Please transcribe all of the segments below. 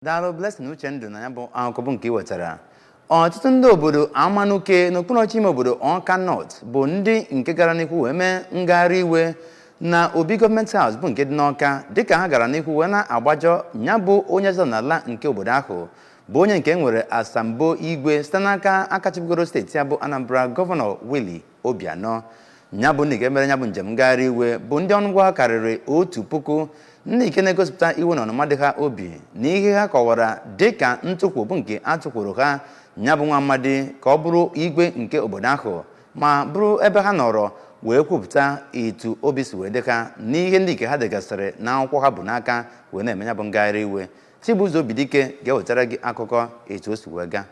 Daalụ, Blessing Uchendụ, na ya bụ akụkọ bụ nke ị wetara. Ọtụtụ ndị obodo Amanuke n'okpuru ọchịchị ime obodo Awka North bụ ndị nke gara n'ihu wee mee ngagharị iwe na obi Government House bụ nke dị n'Awka, dịka ha gara n'ihu wee na-agbajọ ya bụ onye eze ọdịnala nke obodo ahụ, bụ onye nke nwere asambo igwe site n'aka aka chịbugoro steeti ya bụ Anambra, Gọvanọ Willie Obianọ. Ya bụ ndị nke mere ya bụ njem ngagharị iwe bụ ndị ọnụọgụgụ ha karịrị 1000, ndị nke na-egosipụta iwe na ọnụma dị ha obi na ihe ha kọwara dịka ntụkwu bụ nke a tụkwuru ha ya bụ nwa amadi ka ọ bụrụ igwe nke obodo ahụ, ma bụrụ ebe ha nọrọ wee kwupụta etu obi si wee dị ha n'ihe ndị nke ha degasịrị n'akwụkwọ ha bu n'aka wee na-eme ya bụ ngagharị iwe. Chibuzo Obidike ga-ewetara gị akụkọ etu o si wee gaa.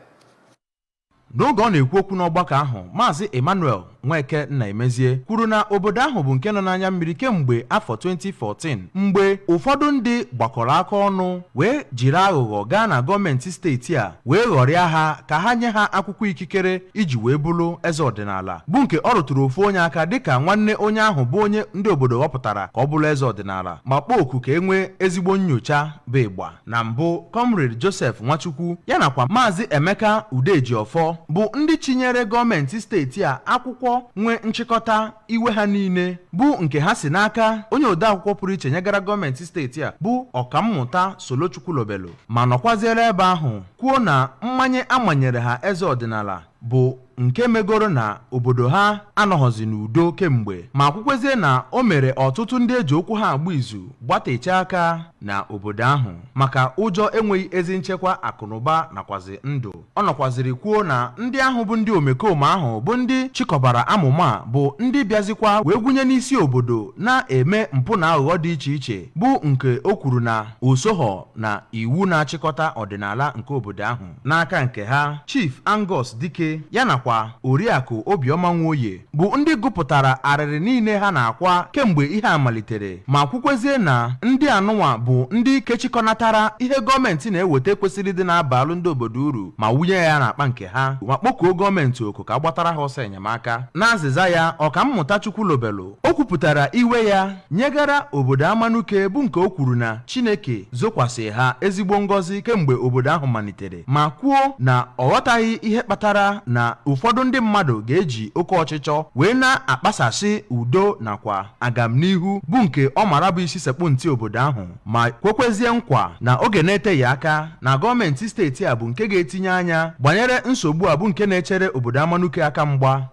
N'oge ọ na-ekwu okwu n'ọgbakọ ahụ, Maazị Emmanuel Nweke Nnaemezie kwuru na obodo ahụ bụ nke nọ n'anya mmiri kemgbe afọ 2014, mgbe ụfọdụ ndị gbakọrọ aka ọnụ wee jiri aghụghọ gaa na gọọmenti steeti a wee ghọrịa ha ka ha nye ha akwụkwọ ikikere iji wee bụrụ eze ọdịnala, bụ nke ọ rụtụrụ ofu onye aka dịka nwanne onye ahụ bụ onye ndị obodo ghọpụtara ka ọ bụrụ eze ọdịnala, ma kpọọ oku ka e nwee ezigbo nnyocha bụ ịgba. Na mbụ, Comrade Joseph Nwachukwu ya nakwa Maazị Emeka Udejiọfọ bụ ndị chinyere gọọmenti steeti a akwụkwọ nwee nchịkọta iwe ha niile, bụ nke ha si n'aka onye odeakwụkwọ pụrụ iche nyegara gọọmenti steeti a, bụ Ọkammụta Solo Chukwulobelu, ma nọkwaziere ebe ahụ kwuo na mmanye amanyere ha eze ọdịnala bụ nke megoro na obodo ha anọghọzi n'udo kemgbe, ma kwukwezie na o mere ọtụtụ ndị eji okwu ha agba izu gbatechaa aka na obodo ahụ maka ụjọ enweghị ezi nchekwa akụnụba nakwazi ndụ. Ọ nọkwaziri kwuo na ndị ahụ bụ ndị omekome ahụ bụ ndị chịkọbara amụma bụ ndị bịazikwa wee gwunye n'isi obodo na-eme mpụ na aghụghọ dị iche iche, bụ nke o kwuru na osoghọ na iwu na-achịkọta ọdịnala nke obodo ahụ. N'aka nke ha, Chief Angus Dike ya nakwa Oriakụ Obiọma Nwoye bụ ndị gụpụtara arịrị niile ha na-akwa kemgbe ihe a malitere, ma kwukwezie na ndị anụnwa bụ ndị kechikọnatara ihe gọọmenti na-eweta kwesịrị ịdị na-abalụ ndị obodo uru ma wunye ya n'akpa nke ha, ma kpọkuo gọọmenti oku ka a gbatara ha ọsọ enyemaka. N'azịza ya, Ọkammụta Chukwulobelu o kwupụtara iwe ya nyegara obodo Amanuke, bụ nke o kwuru na Chineke zokwasị ha ezigbo ngọzi kemgbe obodo ahụ malitere, ma kwuo na ọ ghọtaghị ihe kpatara na ụfọdụ ndị mmadụ ga-eji oke ọchịchọ wee na-akpasasị udo nakwa agamnihu, bụ nke ọ mara bụ isi sekpụ ntị obodo ahụ, ma kwekwezie nkwa na oge na-eteghị aka na gọọmenti steeti a bụ nke ga-etinye anya gbanyere nsogbu a bụ nke na-echere obodo Amanuke aka mgba.